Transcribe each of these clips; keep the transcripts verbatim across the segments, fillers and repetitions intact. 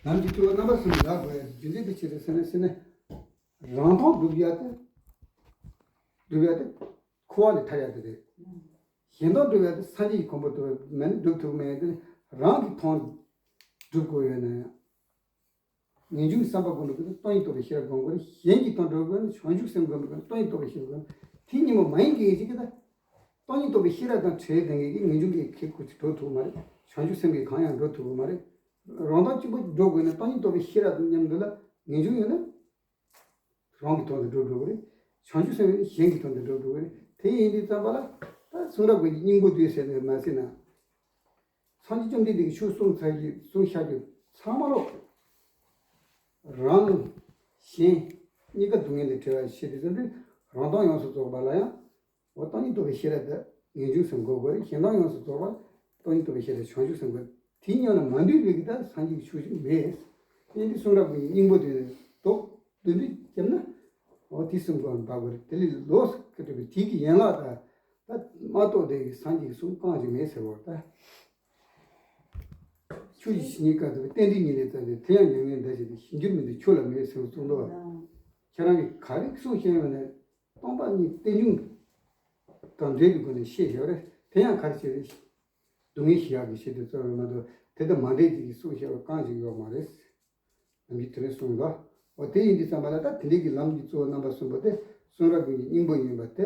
ལམ་གྱི་སྤྱོད་པ་རྣམ་པ་གསུམ་ལ་དགོས་ཡ་རྒྱུ་མཚན་དེ་ཅི་རེད་ཟེར་ན་ཟེར་ན། རང་མཐོང་སྒྲུབ་ཡ་དེ། སྒྲུབ་ཡ་དེ། འཁོར་བ་ལས་ཐར་ཡ་དེ་རེད། གཞན་མཐོང་སྒྲུབ་ཡ་དེ་སངས་རྒྱས་ཀྱི་གོ་འཕང་དུ་མེད་ན་སྒྲུབ་ཐུབ་མེད་དེ། རང་གི་མཐོང་སྒྲུབ་དགོས་ཡོད་ན་ཡང་། ངེས་འབྱུང་བསམ་པ་སྒོམ་པའི་སྟོང་ཉིད་རྟོགས་པའི་ཤེས་རབ་སྒོམ་དགོས་རེད། གཞན་གྱི་མཐོང་སྒྲུབ་དགོས་ན་བྱང་ཆུབ་སེམས་སྒོམ་དགོས་ན་སྟོང་ཉིད་རྟོགས་པའི་ཤེས་རབ་སྒོམ། དེ་གཉིས་པོ་མ་ཡིན་མཁན་ཞིག་གིས་ད། སྟོང་ཉིད་རྟོགས་པའི་ཤེས་རབ་དང་བྲལ་བསྡད་མཁན་གྱིས་ངེས་འབྱུང་གི་ཁེ་ཁུར་གྱིས་འགྲོ་ཐུབ་ཀྱི་མ་རེད། བྱང་ཆུབ་སེམས་ཀྱིས་གང་ཡང་འགྲོ་ཐུབ་ཀྱི་མ་རེད། རང་མཐོང་གཅིག་པོ་འགྲོ་དགོས་ན་སྟོང་ཉིད་རྟོགས་པའི་ཤེས་རབ་དང་མཉམ་དུ་ལ་ངེས་འབྱུང་ཡོད་ན། རང་གི་དོན་དུ་འགྲོ་འགྲོ་གི་རེད། བྱང་ཆུབ་སེམས་ཡོད་ན་གཞན་གྱི་དོན་དུ་འགྲོ་འགྲོ་གི་རེད། དེ་ཡིན་དུས་ཙམ་པ་ལ་ད་གསུང་རབ་ཀྱི་སྙིང་པོ་བསྡུས་ཟེར་ནས་མ་ཟེར་ན། སངས་རྒྱས་བཅོམ་ལྡན་འདས་ཀྱིས་ཆོས་གསུངས་ཚར་གྱི་གསུངས་བཞག་རྒྱུ་ཚང་མ་ལོ། རང་གཞན་གཉིས་ཀ་སྡུག་བསྔལ་ལས་བྲལ་བ་ཤེས་དུས་ཙམ་པ་རང་མཐོང་ཡོངས་སུ་རྫོགས་པ་ལ་ཡང་། འོ་སྟོང་ཉིད་རྟོགས་པའི་ཤེས་རབ་དེ་ངེས་འབྱུང་སེམས་སྒོམ་དགོས་རེད། གཞན་མཐོང་ཡོངས་སུ་རྫོགས་པ་སྟོང་ཉིད་རྟོགས་པའི་ཤེས་རབ་བྱང་ཆུབ་སེམས་དགོས། དེ་མཉམ་ན་མ་འདུས་པའི་གི་ད་སངས་རྒྱས་ཀྱི་ཆོས་ཤིག་མེད། དེ་འདི་གསུང་རབ་ཀྱི་སྙིང་པོ་དེ་རྡོག་བདུན་བདུན་བརྒྱབ་ན། འོ་དེ་གསུང་དགོས་པ་གོ་རེད། དེ་ལས་ལོགས་སུ་ཁ་ཐུབ་པའི་དེ་གི་ཡན་ལག་ད་ད་མ་གཏོགས་དེ་གི་སངས་རྒྱས་ཀྱི་གསུང་རྐང་ཅིག་མེད་ཟེར་བ་ད། ཆོས་ཀྱི་ཞི་གནས་སྐབས་དུ་བསྟན་འགྲོའི་ཉིན་ལས་བརྩམས་ཏེ་དེ་ཡང་མྱ་ངན་འདའ་ཞེས་ཏེ་ཞིང་གྱུར་མི་འདུག་ཆོས་ལ་མེད་ཟེར་བ་གསུངས་འདུག་བ། ཁྱེད་རང་གིས་ག་རེ་གསུངས་བཞིན་ཡོད་ནས། སྟོང་པ་ཉིད་རྟེན་འབྱུང་དང་འབྲེལ་བའི་སྒོ་ནས་བཤད་བཞག་རེད། དེ་ཡང་ག་རེ་བྱས་རེད། སྡུག་བསྔལ་ཞི་ཡག་གི་ཆེད་དུ་རྩོལ་བ་མ་གཏོགས་དེ་དང་མ་འབྲེལ་གྱི་གསུངས་བཞག་པ་རྐང་ཅིག་ཡོད་མ་རེད། ནམ་རྒྱུན་དེ་རིང་གསུངས་ལ། འོ་དེ་ཡིན་དུས་ཙམ་པ་ལ་ད་དེ་འདྲའི་གི་ལམ་གྱི་གཙོ་བོ་རྣམ་པ་གསུམ་པོ་དེ་གསུང་རབ་ཀུན་གྱི་སྙིང་པོ་ཡིན་པ་དེ།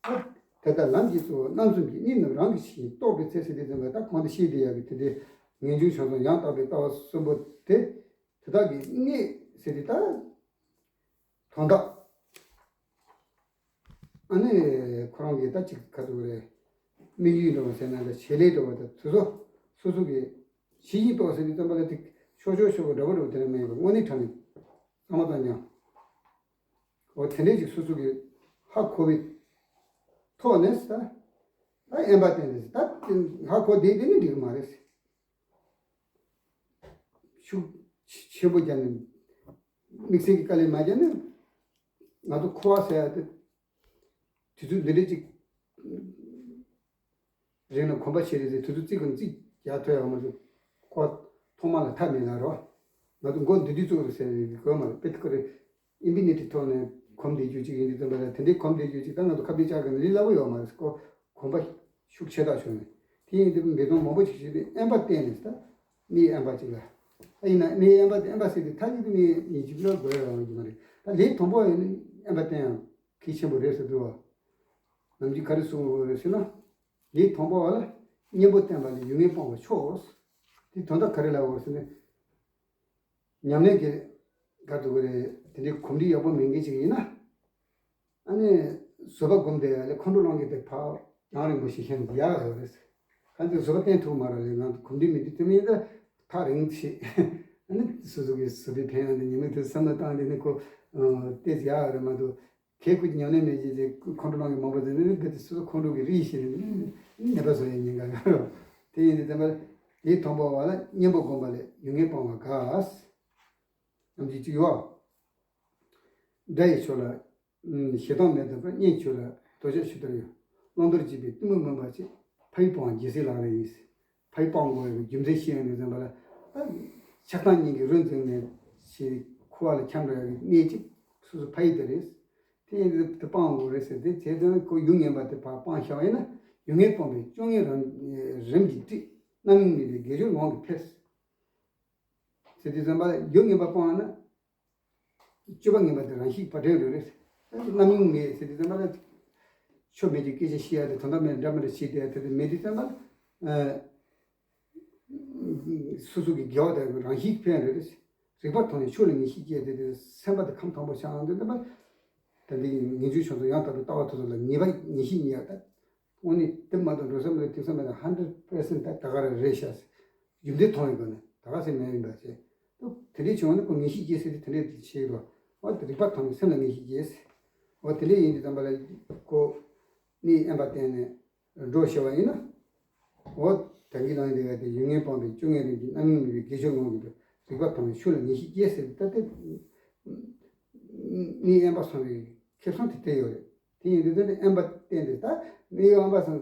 ཨ། དེ་ལྟར་ལམ་གྱི་གཙོ་བོ་རྣམ་གསུམ་གྱི་གནད་རྣམས་རང་གི་ཞིང་རྟོགས་པའི་ཚེ་ཟེར་དུས་ཙམ་པ་ད་གོང་དུ་བཤད་བསྡད་ཡག་གི་དེ་འདྲའི་ངེས་འབྱུང་བྱང་སོང་ཡང་དག་པའི་ལྟ་བ་གསུམ་པོ་དེ། དེ་དག་གི་གནད་ཟེར་དུས་ད། དོན་དག་ཨ་ནི་ཁོ་རང་གིས་ད་ཅིག་ག་ཚོད་རེད། དམིགས་ཡུལ་འདྲ་བ་ཟེར་ན་ལ་བྱེད་ལས་འདྲ་བ་དང་དེ་ཚོ་སོ་སོ་གི་ཤེས་བཞིན་རྟོགས་ཟེར་དུས་ཙམ་པ་ལ་དེ་ཤོག་ཤོག་ཤོག་འདྲ་བོ་འདྲ་བོ་དེ་འདྲ་མེད་པར་དངོས་གནས་དྲང་གནས་གཙང་མ་དང་མཉམ། འོ་དེ་འདྲས་ཅིག་སོ་སོ་གི་ཧ་གོ་བའི་ཐོག་ནས་ད་ད་དབེན་པ་བསྟེན་ནས་ད་དེ་ཧ་གོ་བསྡད་དེ་ནི་འགྲིག་གི་མ་རེད། ཤུགས་ཆེན་པོ་བརྒྱབ་ནས་དམིགས་བསལ་གྱི་དཀའ་ལས་མ་བརྒྱབ་ན། ང་ཚོ་འཁོར་བ་ཟེར་ཡ་དེ་དུས་ཚོད་འདི་འདྲ་ཅིག་རིང་ལ་གོམས་པ་བྱས་རེད་ཟེར་དུས་ཚོད་རྩིས་ཀྱང་རྩིས་རྒྱག་ཐུབ་ཡ་མ་རེད། འཁོར་བ་ཐོག་མ་ལ་མཐའ་མེད་ལ་རོ། ང་ཚོ་མགོ་འདི་དུས་ཚོད་རེད་ཟེར་ཡ་དགོས་མ་རེད། དཔེ་ཁོ་རེ་ཨིན་ཕི་ནི་ཊི་ཐོག་ནས་གོམས་བསྡད་རྒྱུ་ཅིག་ཡིན་དུས་ཙམ་པ་ལ་དེ་འདྲའི་གོམས་བསྡད་རྒྱུ་ཅིག་ད་ང་ཚོ་ཁ་པར་བཅག་གི་ནི་ལས་སླ་པོ་ཡོད་མ་རེད། ཁོ་གོམས་པ་ཤུགས་ཆེ་དྲགས་བྱུང་ནས་དེ་ཡིན་དུས་འབད་བརྩོན་མང་པོ་ཞིག་བྱས་ཏེ་དབེན་པ་བསྟེན་ནས་ད། གནས་དབེན་པ་ཅིག་ལ། ཨ་ཡིན་ན་གནས་དབེན་པ་དེ་དབེན་པ་ཟེར་དུས་མཐའ་གཅིག་ཏུ་གནས་ཡིན་གཅིག་ལ་དགོས་ཡ་ཡོང་གི་མ་རེད། ད་ལས་དང་པོ་ཡིན་ན་དབེན་པ་བསྟེན་ཡང་གལ་ཆེན་པོ་རེད་ཟེར་འདུག་བ། ནམ་རྒྱུན་ག་རེ་གསུང་དགོས་རེད་ཟེར་ན། ལས་དང་པོ་བ་ལ་གཉེན་པོ་བསྟེན་པ་ལས་ཡོན་ཏན་སྤངས་པ་མཆོག་དེ་དོན་དག་ག་རེ་ལབ་དགོས་ཟེར་ན། ཉམས་ལེན་གྱི་ག་རེ་འདུག་གི་རེད། དེ་འདྲའི་གོམས་འདྲིས་ཡག་པོ་མེད་མཁན་ཅིག་ཡིན་ན། ཨ་ནི་བཟོད་པ་སྒོམ་བསྡད་ཡ་ལས་ཁོང་ཁྲོ་ལངས་མཁན་དེ་ཕར་རྒྱང་རིང་པོ་ཞིག་བཞེངས་ཡག་ཡོད་རེད། གང་ཚེ་བཟོད་པ་བསྟེན་ཐུབ་མ་རེད་ལས་ང་གོམས་འདྲིས་མེད་དུས་དེ་མིན་ད་ཐག་རིང་ཆེ། ཨ་ནི་སོ་སོ་གི་བཟོད་པའི་ཕན་ཡོན་དེ་ཉི་མ་དེ་བསམ་བློ་བཏང་དེ་ནི་ཁོ་ཏོག་ཙམ་ཡག་ཡོད་རེད་མ་གཏོགས། གལ་ཁུ་ཉམས་ལེན་མེད་ཅེས་ཏེ་ཁོང་ཁྲོ་ལངས་ཀྱི་མང་པོ་དེ་ནི་དེ་དེ་སོ་སོ་ཁོང་ཁྲོ་གི་རིགས་ཤིག་རེད། ནད་པ་བཟོ་ཡའི་ཉེན་ཁ་ཡོད་རེད། དེ་ཡིན་དུས་ཙམ་པ་ལ་དེའི་མཐོང་པོ་བ་ལ་གཉེན་པོ་སྒོམ་པ་ལས་ཡོན་ཏན་སྤངས་པ་དགའ། ནམ་རྒྱུན་གཅིག་ཡོད། དགྲ་ཡི་ཕྱོགས་ལ་ཞེ་སྡང་མེད་དམ་པར་གཉེན་ཆོས་ལ་དོ་ཅོག་ཞུ་ལྟར་ཡང་བླང་དོར་བྱེད་པའི་གཏི་མུག་མུན་པ་ཆེ། ཕ་ཡུལ་སྤོང་བ་རྒྱལ་སྲིད་ལག་ལེན་ཡིན། ཕ་ཡུལ་སྤོང་དགོས་པའི་རྒྱུ་མཚན་ཤེས་ཡོང་དུས་ཙམ་པ་ལ་ཆགས་སྡང་གཉིས་ཀྱི་རོ་འཛིན་ནས་ཞེས་འཁོར་བ་ལ་འཁྱམས་འགྲོ་ཡག་གི་གནས་གཅིག་སོ་སོ་ཕ་ཡུལ་དེ་རེད། དེ་ཡིན་དུས་དེ་སྤང་དགོས་རེད་ཟེར་ཏེ་བྱས་ཙང་ཁོ་ཡུལ་ངན་པ་དེ་ཕར་སྤངས་བཞག་པ་ཡིན་ན་ཡོན་ཏན་སྤངས་པའི་སྤྱོད་ངན་རིམ་རིམ་གྱིས་བཀྲི། རྣམ་གཡེང་མེད་པའི་དགེ་སྦྱོར་ངང་གིས་འཕེལ། ཟེར་དུས་ཙམ་པ་ལ་ཡུལ་ངན་པ་སྤངས་ན། སྤྱོད་པ་ངན་པ་དེ་རང་བཞིན་བགྲོད་རེད། རྣམ་གཡེང་མེད་ཟེར་དུས་ཙམ་པ་ལ། ཆོ་མེད་ཀྱི་སྐད་ཆ་བཤད་ཡ་དེ་དོན་དག་མེད་འདྲ་མི་འདྲ་བྱེད་བསྡད་ཡ་དེ་དེ་མེད་དུས་ཙམ་པ་ལ། སོ་སོ་གི་དགེ་བ་དེ་རང་བཞིན་ཕན་རེད། རིག་པ་ཐོག་ནས་ཆོས་ལ་ངེས་ཤེས་སྐྱེས་ཏེ་དེ་སེམས་པ་དེ་ཁམས་དྭངས་པོ་ཆགས་ཡོང་དུས་ཙམ་པ། ད་འདི་ངེས་འབྱུང་ཆོས་ཚོགས་ཡང་དག་པའི་ལྟ་བ་དེ་ཚོ་ལ་ངེས་པ་ངེས་ཤེས་རྙེད་ཡ་ད། དངོས་གནས་དེ་མ་གཏོགས་འགྲོ་ས་མེད་ལ་ཐིམ་ས་མེད་ལ་ཧན་ཌེ་རེཌ་པར་སེན་ཊི་ད་ད་ག་རང་རེད་ཤག་རྒྱུ་མཚན་མཐོང་བའི་སྒོ་ནས་ད་ག་སེ་མེད་ཡིན་པ་བྱས། དེ་འདྲའི་བྱུང་བ་ནི་ཁོ་ངེས་ཤེས་སྐྱེས་ཟེར་དུས་དེ་འདྲའི་དེ་བྱེད་དོ། འོ་དེ་རིག་པ་ཐོག་ནས་སེམས་ལ་ངེས་ཤེས་སྐྱེས། འོ་དེ་འདྲའི་ཡིན་དུས་ཙམ་པ་ལ་ཁོ་གནས་དབེན་པ་བསྟེན་ནས་འགྲོ་ཤེས་པ་ཡིན་ན། འོ་ད་གིན་ལངས་དེ་ག་དེ་ཡུལ་ངན་སྤངས་པའི་སྤྱོད་ངན་རིམ་གྱིས་རྣམ་གཡེང་མེད་པའི་དགེ་སྦྱོར་ངང་གིས་རིག་པ་ཐོག་ནས་ཆོས་ལ་ངེས་ཤེས་སྐྱེས་ཟེར་ད་ལྟའི་གནས་དབེན་པ་སོང་བའི་ཁེ་བཟང་དེ་དེ་ཡོད་རེད། དེ་ཡིན་དུས་ད་ནི་དབེན་པ་བསྟེན་ཏེ་ད་གནས་དབེན་པ་སོང་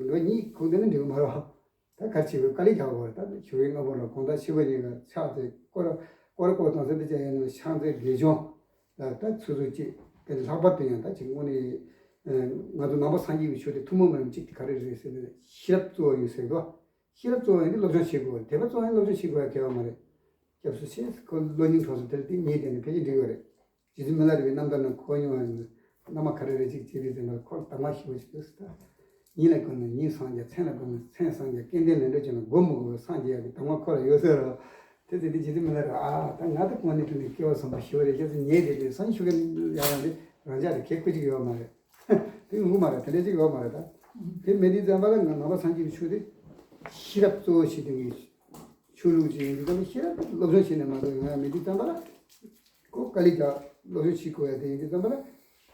ལོ་གཉིས་གུང་དེ་ནི་འགྲིག་གི་མ་རེད། ད་ག་རེ་བྱེད་དགོས། དཀའ་ལས་རྒྱག་དགོས་རེད། ད་ཞོགས་ཀས་སྔ་པོ་ལ་དགོང་དག་ཕྱི་པོ་གཉིས་ཀ་ཕྱག་དེ་སྐོར་སྐོར་སྐོར་གཏོང་ས་དེ་བྱས་ཡིན་ན་ཕྱག་འཚལ་དགེ་སྦྱོར་ལ་ད་ཚུད་ཚུད་ཅིག་དེ་ལྷག་པར་དུ་ཡང་ད་ཅིག་དངོས་གནས་ང་ཚོ་ནང་པ་སངས་རྒྱས་ཀྱི་ཆོས་དེ་ཐུན་མོང་མ་ཡིན་གཅིག་དེ་ག་རེ་རེད་ཟེར་ན་ཤེས་རབ་གཙོ་བོ་ཡིན་ཟེར་གོ། ཤེས་རབ་གཙོ་བོ་ཡིན་དེ་སློབ་སྦྱོང་བྱེད་དགོས་རེད། དད་པ་གཙོ་བོ་ཡིན་སློབ་སྦྱོང་བྱེད་དགོས་ཡ་གལ་བ་མ་རེད། སྐྱབས་སུ་མཆི། ཁོ་བློ་སྙིང་བྲང་གསུམ་དེར་བརྟེན་ཉིད་དེ་ནི་ཕལ་ཆེར་འགྲིག་ཡོད་རེད། རྗེ་བཙུན་མི་ལ་རས་པའི་རྣམ་ཐར་ནང་གོ་མྱོང་བ་ཡིན། བླ་མ་ག་རེ་རེ་གཅིག་བྱེད་དུས་ཙམ་པར་ཁོ་གདམས་ངག་ཞེ་པོ་ཅིག་ཡོད་ཟེར་ད། ཉིད་ལ་གོམས་ན་ཉིད་སངས་རྒྱ། མཚན་ལ་གོམས་ན་མཚན་སངས་རྒྱ། སྐལ་ལྡན་ལས་འབྲས་ཆེ་ན་སྒོམ་མི་དགོས་པར་སངས་རྒྱ་ཡག་གི་གདམས་ངག་ཁོ་ལ་ཡོད་ཟེར་རོ། དེ་ཚེ་དེ་རྗེ་བཙུན་མི་ལ་རས་པ་ཨ་ད་ང་ད་དངོས་གནས་དྲང་གནས་སྐལ་བ་བཟང་པོ་ཞེ་པོ་རེད། སྐྱབས་སུ་ཉེ་དེ་ལས་སང་ཞུ་གི་ཡག་ལ་འདི་རང་ཅག་ལ་གལ་ཁུ་ཅིག་ཡོད་མ་རེད། དེ་ངུ་མ་རེད། དེ་འདྲ་ཅིག་ཡོད་མ་རེད་ད། དེ་མེད་དུས་ཙམ་པ་ལ་ང་ནང་པ་སངས་རྒྱས་ཀྱི་ཆོས་དེ་ཤེས་རབ་གཙོ་བོ་ཞིག་དེ་ངས་ཆོས་ལུགས་ཅིག་ཡིན་དུས་ཙམ་པ་ཤེས་རབ་སློབ་སྦྱོང་བྱས་ནས་མ་གཏོགས་ང་མེད་དུས་ཙམ་པ་ལ་ཁོ་དཀའ་ལས་རྒྱག་སློབ་སྦྱོང་བྱེད་དགོས་ཡ་དེ་ཡིན་དུས་ཙམ་པ་ལ་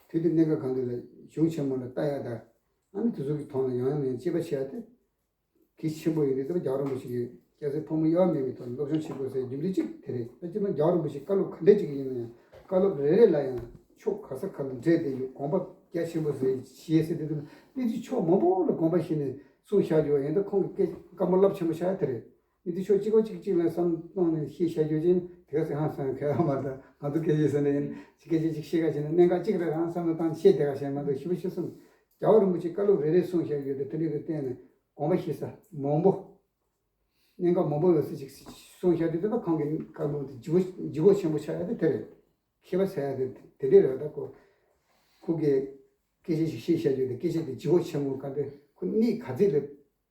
དུས་དེ་གནད་འགག་གང་དུ་ལ་གཞུང་ཆེན་མོ་ལ་ལྟ་ཡ་ད་ཨ་ནི་དེ་ཚོ་གི་ཐོག་ལ་ཡང་ཡང་ནས་དཔྱད་པ་བྱེད་ཡ་དེ། གལ་ཆེན་པོ་ཡིན་དུས་ཙམ་པ་རྒྱལ་བ་རིན་པོ་ཆེ་གིས་སྐྱ་སེར་ཕོ་མོ་དབྱེ་བ་མེད་པའི་ཐོག་ནས་སློབ་སྦྱོང་བྱེད་དགོས་ཟེར་རྒྱུ་མཚན་གཅིག་དེ་རེད། ད་སྤྱིར་བཏང་རྒྱལ་བ་རིན་པོ་ཆེའི་བཀའ་སློབ་ག་འདྲས་ཅིག་ཡིན་ན་ཡང་བཀའ་སློབ་རེ་རེ་ལ་ཡང་ཕྱོགས་ག་ས་ག་ལ་འགྲེལ་བསྡད་ཡོད། དགོངས་པ་རྒྱ་ཆེན་པོ་ཟེར་བཞེས་ཟེར་དུས་ཙམ་པ་གནས་ཚུལ་ཕྱོགས་མང་པོ་ལ་དགོངས་པ་བཞེས་ནས་གསུངས་བཞག་རྒྱུ་ཡིན། ད་ཁོང་གི་སྐད་བཀའ་མོལ་རླབས་ཆེན་པོ་བཞག་ཡ་དེ་རེད། གནས་ཚུལ་ཕྱོགས་གཅིག་པ་གཅིག་གཅིག་ལ་བསམ་བློ་གཏོང་ནས་བཤད་བཞག་རྒྱུ་ཅན་དེ་ག་ཟེར་ཧང་སང་གལ་བ་མ་རེད། ད་ང་ཚོ་སྐད་ཆ་ཟེར་ན་ཡིན་གཅིག་སྐད་ཆ་གཅིག་བཤད་ག་བྱས་ན་གནད་འགག་གཅིག་རེད་ཧང་སང་ལ་བཏང་བཤད་བསྡད་ག་བྱས་མ་གཏོགས་ཞིབ་པོ་ཞིབ་གསུངས། རྒྱལ་བ་རིན་པོ་ཆེས་བཀའ་སློབ་རེ་རེ་གསུངས་བཞག་ཡོད་དེ་དེ་འདྲའི་རེ་བསྟན་ནས་དགོངས་པ་བཞེས་ས་མང་པོ། གནད་འགག་མང་པོ་ཡོད་ས་ཅིག་གསུངས་བཞག་དུས་ཙམ་པ་ཁོང་གི་བཀའ་སློབ་དེ་ལྗིད་པོ་ལྗིད་ཁོག་ཆེན་པོ་ཆགས་ཡ་དེ་དེ་རེད། མཁས་པ་ཟེར་ཡ་དེ་དེ་འདྲས་རེད། ད་ཁོ་ཁོ་གི་སྐད་ཆ་ཞིག་བཤད་བཞག་རྒྱུ་དེ་སྐད་ཆ་དེ་ལྗིད་ཁོག་ཆེན་པོ་ག་དེ་ཁོ་གནས་ག་ཚད་ལ་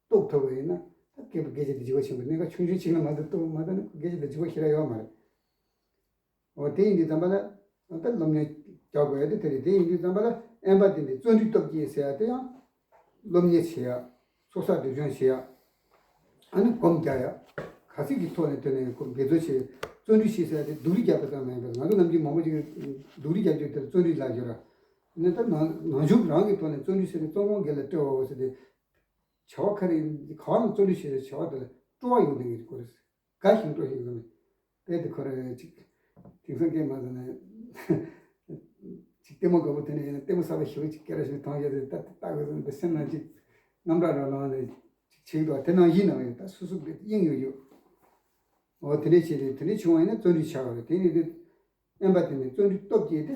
རྟོགས་ཐུབ་པ་ཡིན་ན་ད་སྐད་པ་སྐད་ཆ་དེ་ལྗིད་ཁོག་ཆེན་པོ་གནད་འགག་ཆུང་ཆུང་ཅིག་ལ་མ་གཏོགས་རྟོགས་མ་ཐུབ་ན་ཁོ་སྐད་ཆ་དེ་ལྗིད་ཁོག་ཞེ་དྲག་ཡོད་མ་རེད། འོ་དེ་ཡིན་དུས་ཙམ་པ་ལ་ད་སློབ་གཉེར་རྒྱག་དགོས་ཡ་དེ་དེ་རེད། དེ་ཡིན་དུས་ཙམ་པ་ལ་དབེན་པ་དེ་འདི་བརྩོན་འགྲུས་སྟོབས་བསྐྱེད་ཟེར་ཡ་དེ་ཡང་སློབ་གཉེར་བྱེད་ཡ། ཚོགས་བསགས་སྒྲིབ་སྦྱོང་བྱེད་ཡ། ཨ་ནི་སྒོམ་རྒྱག་ཡ། ག་ཚད་ཀྱི་ཐོག་ནས་ཐོན་ནས་སྒོམ་འབད་རྩོལ་བྱེད། བརྩོན་འགྲུས་བྱེད་ཟེར་ཡ་དེ་སྡུག་རུས་རྒྱག་པ་ཙམ་མ་ཡིན་པར་ང་ཚོ་ནམ་རྒྱུན་མང་པོ་ཅིག་སྡུག་རུས་རྒྱག་རྒྱུ་དེར་བརྩོན་འགྲུས་ལབ་ཡོད་ར། ནི་ད་ནང་ནང་ཆོས་རང་གི་ཐོག་ནས་བརྩོན་འགྲུས་ཟེར་ནས་བརྩོན་སྒོམ་དགེ་ལ་སྤྲོ་བ་ཟེར་ཏེ། བྱ་བ་ག་རེ་གང་ལ་བརྩོན་འགྲུས་བྱེད་པའི་བྱ་བ་དེ་ལ་སྤྲོ་བ་ཡོང་བསྡད་མཁན་ཅིག་དགོས་རེད། དགའ་ཞིང་སྤྲོ་ཞིང་བསམ་ནས། དཔེ་དེ་ཁོ་རང་ཅིག་དེང་སང་སྐད་མ་ཟེར་ན་ཅིག་ལྟད་མོ་དགའ་པོ་དེ་ནས་ཡིན་ན་ལྟད་མོ་གསར་པ་ཞེ་པོ་ཅིག་སྐད་ར་ཞིག་མཐོང་ཡོད་དེ་ལྟ་ལྟ་དགོས་བསམ་པའི་སེམས་ནང་ཅིག་རྔམ་སྐྲག་རང་ལངས་ནས་ཅིག་བྱེད་ཀྱི་འདུག་དེ་ནང་བཞིན་ནང་ཡོད་ད་སོ་སོ་གི་དབྱིངས་ཡོད་ཡོད། འོ་དེ་འདྲས་བྱས་ཏེ་དེ་འདྲས་བྱུང་བ་ཡིན་ན་བརྩོན་འགྲུས་ཆགས་པ་རེད། དེ་ནས་དེ་དབེན་པ་དེ་ནས་བརྩོན་འགྲུས་སྟོབས་བསྐྱེད་དེ།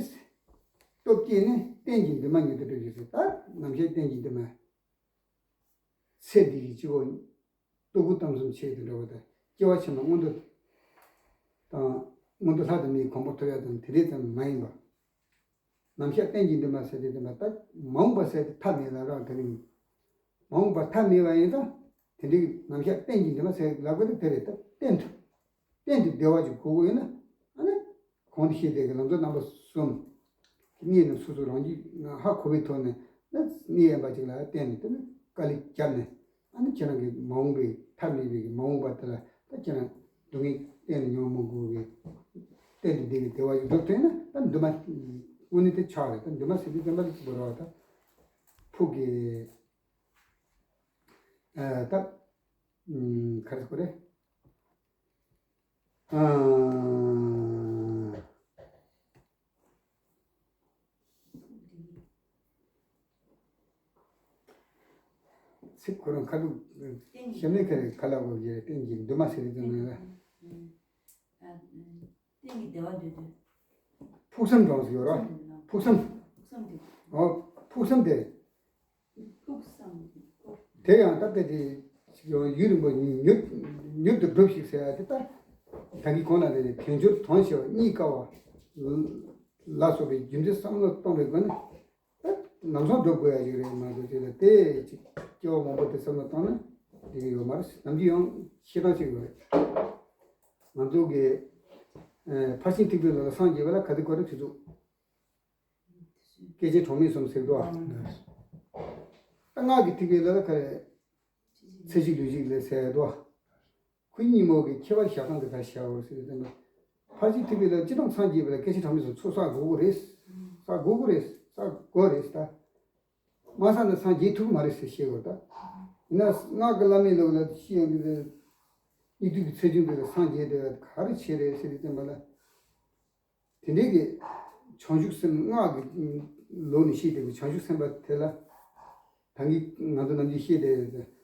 སྟོབས་བསྐྱེད་ནས་རྟེན་གྱི་འདུན་མ་ཉིད་དུ་སྒྲུབ་ཀྱི་ཚུལ། ད་ནམ་ཞིག་རྟེན་གྱི་འདུན་མ། ཚེ་འདི་ཡི་སྤྱི་བོ། ལྟོ་གོས་གཏམ་གསུམ་ཆེད་དུ་འགྲོ་བ་དང་སྐྱེ་བ་ཕྱི་མ་མངོན་མཐོ་དང་མངོན་མཐོ་ལྷ་དང་མིའི་གོ་འཕང་ཐོབ་ཡ་དང་དེ་འདྲས་ཙམ་མ་ཡིན་པ། ནམ་ཞག་གཏན་གྱི་འདུན་མ་ཟེར་དེ་འདུན་པ་ད་མ་འོངས་པ་ཟེར་དེ་ཐབས་མེད་ལ་རག་དེ་རིང་། མ་འོངས་པ་ཐབས་མེད་པ་ཡིན་ཙང་དེ་འདྲའི་ནམ་ཞག་གཏན་གྱི་འདུན་མ་ཟེར་ལབ་དགོས་དེ་དེ་རེད། ད་གཏན་དུ་གཏན་དུ་བདེ་བ་ཅིག་དགོས་ཀྱི་ཡོད་ན་ཨ་ནི། གོང་དུ་བཤད་དེ་གི་ལམ་གཙོ་རྣམ་པ་གསུམ། གནས་རྣམས་སོ་སོ་རང་རྒྱུད་ཧ་གོ་བའི་ཐོག་ནས་ནི་གནས་ཡན་པ་ཅིག་ལ་བརྟེན་ནས་དེ་ནི་དཀའ་ལས་བརྒྱབ་ནས་ཨ་ནི་ཁྱེད་རང་གི་མ་འོངས་པའི་ཐབས་མེད་པའི་གི་མ་འོངས་པ་དེ་ལ་ད་ཁྱེད་རང་སྡུག་བསྔལ་གཏན་ནས་མྱོང་མི་དགོས་པའི་གཏན་དུ་བདེ་བའི་བདེ་བ་ཞིག་འགྲུབ་ཐུབ་ན་ད་འདུན་མ་དངོས་གནས་དེ་ཆགས་རེད། ད་འདུན་མ་ཟེར་དུས་འདུན་མ་ལ་གཅིག་པ་རེད་བ། ད་ཕུགས་ཀྱི་ཨ་ད་ག་རེ་ཟེར་དགོས་རེད། ཨ། ཚིག་ཁོ་རང་ཁ་ཐུག་ཞབས་ནས་ཁ་ཁ་ལག་གོ་གི་རྟེན་གྱི་འདུན་མ་ཟེར་དུས་ཙམ་ལ། ཕུགས་བསམ་གྲོངས་སུ་ཡོད་ར། ཕུགས་བསམ། ཕུགས་བསམ་དེ། ཨོ། ཕུགས་བསམ་དེ། ཕུགས་བསམ་དེ། དེ་ཡང་ད་ལྟ་དེ་ཡུན་རིང་པོ་མྱུར་མྱུར་དུ་འགྲུབ་ཤིག་ཟེར་ཡ་དེ་ལྟར། ད་གིན་གོང་ལ་དེ་དལ་འབྱོར་དོན་ཆེ་བ་རྙེད་དཀའ་བ་ལ་སོགས་པའི་རྒྱུ་མཚན་བསམ་བློ་གཏོང་བའི་སྒོ་ནས་ད་ལམ་སང་འགྲུབ་དགོས་ཡ་ཞིག་རེད་མ་གཏོགས་དེ་ལ་དེ་ཅིག་སྐྱེ་བ་མང་པོ་དེ་བསམ་བློ་བཏང་ན་འགྲིག་གི་ཡོད་མ་རེད། ནམ་རྒྱུན་ཡང་ཤེས་སྟངས་ཤིག་ཡོད་རེད། ང་ཚོ་གི་ཕར་ཕྱིན་ཐེག་པའི་ལམ་ལ་སངས་རྒྱས་པ་ལ་ག་དུས་གོ་རེ་དུས་ཚོད། སྐྱེ་མཆེད་གྲངས་མེད་གསུམ་ཟེར་འདུག་ཨ། ད་སྔགས་ཀྱི་ཐེག་པའི་ལམ་ལ་ག་རེ། ཚེ་གཅིག་ལུས་གཅིག་ལ་ཟེར་འདུག་ཨ། ཁོ་གཉིས་མོ་གི་ཁྱད་པར་བཞག་སྟངས་དེ་ག་རེ་བཞག་དགོས་ཟེར་དུས་ཙམ་པ། ཕར་ཕྱིན་ཐེག་པའི་ལམ་སྤྱིར་བཏང་སངས་རྒྱས་པ་ལ་སྐྱེ་མཆེད་གྲངས་མེད་གསུམ་ཚོགས་བསགས་དགོས་ཀྱི་རེད། བསགས་དགོས་ཀྱི་རེད། བསགས་དགོས་རེད་ད། མ་བསགས་ན་སངས་རྒྱས་ཐུབ་ཀྱི་མ་རེད་ཟེར་བཤད་དགོས་ད། ཡིན་ན་སྔགས་ཀྱི་བླ་མེད་ལུགས་ལ་ཤེས་ཡོན་གྱི་སྙིགས་དུས་ཀྱི་ཚེ་རྒྱུན་དེ་ལ་སངས་རྒྱས་དེ་ག་རེ་བྱེད་རེད་ཟེར་དུས་ཙམ་པ་ལ། དེ་འདྲའི་གི་བྱང་ཆུབ་སེམས་སྔགས་ཀྱི་ལུགས་ནས་བཤད་བསྡད་པའི་བྱང་ཆུབ་སེམས་དཔའ་དེ་ལ། ད་གིན་ང་ཚོ་ནམ་རྒྱུན་བཤད་བསྡད་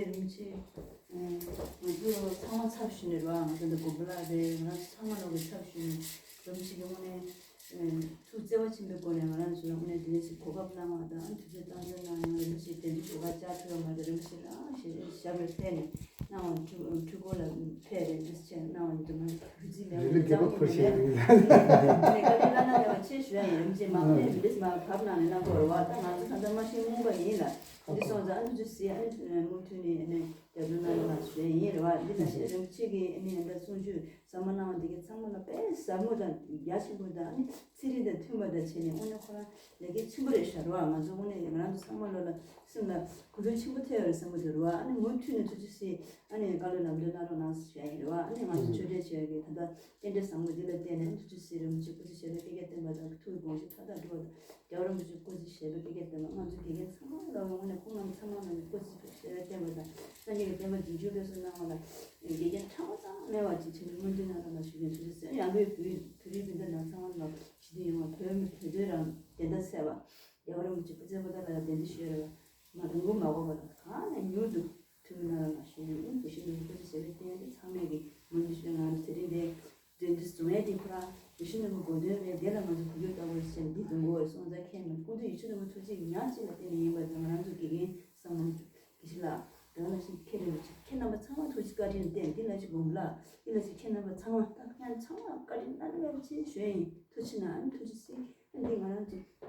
ཆེ་རིན་པོ་ཆེ། ང་ཚོ་ཚང་མ་ཚབ་ཞུས་ནས་རེད་བ། ང་ཚོ་འདི་དགོན་པ་ལགས་རེད། ང་རང་ཚོ་ཚང་མ་ལོག་གི་ཚབ་ཞུས་ནས་རིན་པོ་ཆེ་གི་དངོས་གནས་ཐུགས་བརྩེ་བ་ཆེན་པོའི་སྒོ་ནས་ང་རང་ཚོ་ལ་དངོས་གནས་འདི་འདྲ་ཞིག་གོ་སྐབས་གནང་བ་དང་། དུས་ཚོད་བཏང་འཛོལ་གནང་ཡང་རིན་པོ་ཆེ་དེ་འདྲ་ཞོགས་ཀ་བཅར་ཐུབ་ཡོད་མ་རེད། རིན་པོ་ཆེ་རང་ཞལ་ཞབས་ལ་ཕེབས་ནས་གནང་བ། འཕྲུལ་འཕྲུལ་འཁོར་ལ་ཕེབས་རེད། འདི་ཆེ་གནང་བ་ཡིན་དུ་མ་རེད། བུ་ཚིག་མེད་པ་རེད། ལས་རྒྱལ་པོ་ཁུར་ཞིག་ཡིན། ནས་བཀའ་དྲིན་བླ་ན་མེད་པ་ཆེ་ཞུ་ཡ་ཡིན། རིན་པོ་ཆེ་མ་ཕེབས་མི་འདི་མ་བབས་གནང་ནས་གནང་དགོས་རེད་བ། ད་ང་ཚོ་ད་ལྟ་མ་ཤི་རྨོངས་པ་ཡིན་ལ། འདི་སོང་ཙང་ཨ་ནི་ཅི་སི་ཨ་ནི་མུ་མཐུད་ནས་ཨ་ནི་རྒྱབ་སྐྱོར་གནང་རོགས་གནང་ཞུ་ཡ་ཡིན་རེད་བ། འདི་ལ་ཞེས་རིན་པོ་ཆེ་གིས་ཨ་ནི་ཡང་ད་གསུང་ཆོས་ཟབ་མོ་གནང་བ་འདི་གའི་ཚང་མ་ལ་དཔེ་ཟབ་མོ་དང་རྒྱ་ཆེན་པོ་དང་ཨ་ནི་ཚན་རིག་དང་མཐུན་པ་དང་བྱས་ནས་དངོས་གནས་ཁོ་རང་ལས་འགན་ཆེན་པོ་རེད་ཤག་རེད་བ། ང་ཚོ་དངོས་གནས་ང་རང་ཚོ་ཚང་མ་ལོ་ལ་སེམས་ལ་གོ་དོན་ཆེན་པོ་ཐེབས་ཡོད་རེད་བསམ་གྱི་འདུག་རེད་བ། ཨ་ནི་མུ་མཐུད་ནས་ཐུགས་རྗེ་གཟིགས་ཨ་ནི་བཀའ་སློབ་ལམ་སྟོན་གནང་རོགས་གནང་ཞུ་ཡ་ཡིན་རེད་བ། ཨ་ནི་ང་ཚོ་ཆོས་འབྲེལ་བྱེད་ཡ་གི་ད་ལྟ་རྟེན་འབྲེལ་བཟང་པོ་འདི་ལ་བརྟེན་ནས་ཐུགས་རྗེ་གཟིགས་རིན་པོ་ཆེ་སྐུ་ཚེ་ཞབས་པད་བསྐལ་བརྒྱར་བརྟན་པ་དང་ཐུགས་ཀྱི་དགོངས་གཞི་མཐའ་དག་འགྲུབ་པ་དང་། རྒྱལ་བ་རིན་པོ་ཆེ་སྐུ་ཚེ་ཞབས་པད་བསྐལ་བརྒྱར་བརྟན་པ། ང་ཚོ་དགེ་རྒན་ཚང་མ་ལ་དངོས་གནས་ཁོང་རྣམས་ཚང་མ་ལ་ནི་སྐུ་ཚེ་ཞབས་པད་བརྟན་པ་དང་། སངས་རྒྱས་ཀྱི་བསྟན་པ་འཛིན་སྐྱོང་སྤེལ་གསུམ་གནང་བ་ལ་དགེ་རྒན་ཕྲ་མོ་ཙམ་མེད་པ་ཅིག་ཆེན་པོའི་སྨོན་འདུན་གནང་རོགས་གནང་ཞུ་རྒྱུ། ཐུགས་རྗེ་ཆེ། ཡང་སྒོས་བོད་བོད་རིགས་སྤུན་ཟླ་རྣམས་ཚང་མ་ལ་ཞི་བདེ་ཡོང་བ། བོད་མི་བོད་དོན་རང་བདེན་མཐའ་གསལ་བ། རྒྱལ་བ་རིན་པོ་ཆེ་སྐུ་ཚེ་པོ་ཏ་ལ་ལ་བདེན་འཛིན་ཞུ་ཡ་རེད་བ། མ་རིང་པོ་མ་འགོར་བ་ལ་གང་ནས་མྱུར་དུ་ཐུགས་སྨོན་གནང་རོགས་གནང་ཞུ་ཡ་ཡིན། དེ་བཞིན་དུ་སྐུ་ཚེ་ཞབས་པད་བརྟན་ཏེ་ཚང་མས་ཀྱི་སྨོན་འདུན་ཞུ། ང་ཚོ་དེ་རིང་འདི་དོན་འདི་བཟུང་ཡས་དེ་ཁོ་རང་ཡེ་ཤེས་ནོར་བུ་གོ་དོན་རེད། དེ་ལ་ང་ཚོ་གོ་རྒྱུ་ལྟ་བུ་ཞེས་འདི་འདོན་དགོས་སོང་ཙང་། མཁན་མི་སྐུ་མདུན་ཡེ་ཤེས་ནོར་བུ་ཐུགས་རྗེ་ཉག་གཅིག་ལ་བརྟེན་ནས་ཡིན་པ་དང་། ང་རང་ཚོ་དགེ་རྒན་བསམ་ངོམ་དགེ་བཤེས་ལགས། དེ་ལ་ཞིག་མཁན་རིན་པོ་ཆེ་ཁྱེད་རྣམ་པ་ཚང་མ་ཐུགས་རྗེ་བཀའ་དྲིན་བརྟེན། འདི་ལ་ཞིག་དགོངས་ལ་འདི་ལ་ཞིག་ཁྱེད་རྣམ་པ་ཚང་མ་ད་ཁྱེད་ཚང་མ་བཀའ་དྲིན་བླ་ན་མེད་པ་ཆེ་ཞུ་ཡ་ཡིན། ཐུགས་རྗེ་གནང་། ཐུགས་རྗེ་གཟིགས། འདི་ང་རང་ཚོ་